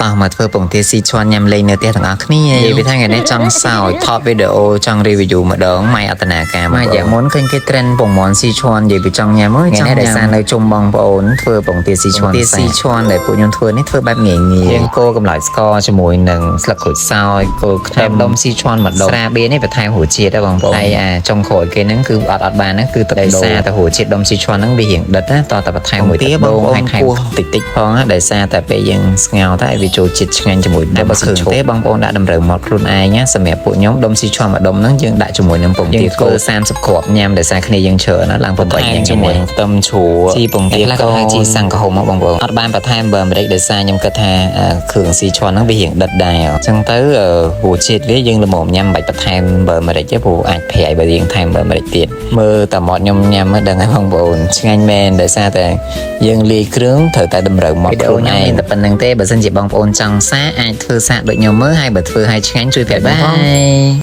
តោះមកធ្វើពងទាស៊ីឈွမ်းញ៉ាំលេងនៅផ្ទះទាំងអស់គ្នានិយាយពីថាថ្ងៃនេះចង់សោចថតវីដេអូចង់ review ម្ដងម៉ៃអត្តនាការមកយ៉ាងមុនឃើញគេ trend ពងមាន់ស៊ីឈွမ်းនិយាយពីចង់ញ៉ាំអើយចង់ញ៉ាំដោយសារនៅជុំបងប្អូនធ្វើពងទាស៊ីឈွမ်းទាស៊ីឈွမ်းដែលពួកខ្ញុំធ្វើនេះធ្វើបែបងាយងាយយើងកូរកម្លោចស្ករជាមួយនឹងស្លឹកក្រូចសើចកូរខ្ទឹមដុំស៊ីឈွမ်းម្ដុំស្រាបៀរនេះបន្ថែមរសជាតិដែរបងប្អូនហើយអាចុងក្រោយគេហ្នឹងគឺអត់អត់បានហ្នឹងគឺទឹកដោយសារតែរសជាតិដុំស៊ីឈွမ်းហ្នឹងវារៀងដិតណាតតែបន្ថែមមួយទឹកដូងហើយថែមតិចតិចផងណាដោយសារតែពេលយើងស្ងោរទៅឲ្យវាចូលជាតិឆ្ងាញ់ជាមួយតែបើគ្រឿងទេបងប្អូនដាក់តម្រូវមាត់ខ្លួនឯងណាសម្រាប់ពួកខ្ញុំដុំស៊ីឈွမ်းម្ដុំហ្នឹងយើងដាក់ជាមួយនឹងពងទាគោ30គ្រាប់ញ៉ាំដោយសារគ្នាយើងច្រើនណាឡើង8ញ៉ាំជាមួយនឹងខ្ទឹមជ្រក់ជីពងទាកូនជីសង្កហុំមកបងប្អូនអត់បានបន្ថែមបើម្រេចដោយសារខ្ញុំគិតថាគ្រឿងស៊ីឈွမ်းហ្នឹងវារៀងដិតដែរអញ្ចឹងទៅរសជាតិវាយើងល្មមញ៉ាំមិនបាច់បន្ថែមបើម្រេចទេព្រោះអាចប្រៃបើយើងថែមបើម្រេចទៀតមើលតែមាត់ខ្ញុំញ៉ាំដឹងហើយបងប្អូនឆ្ងាញ់មែនដោយសារតែយើងលាយគ្រឿងត្រូវតែតម្រូវមាត់ខ្លួនឯងតែប៉ុណ្្នឹងទេបើសិនជាបងប្អូនចង់សាអាចធ្វើសាកដូចខ្ញុំមើលហើយបើធ្វើឲ្យឆ្ងាញ់ជួយប្រាប់ផង។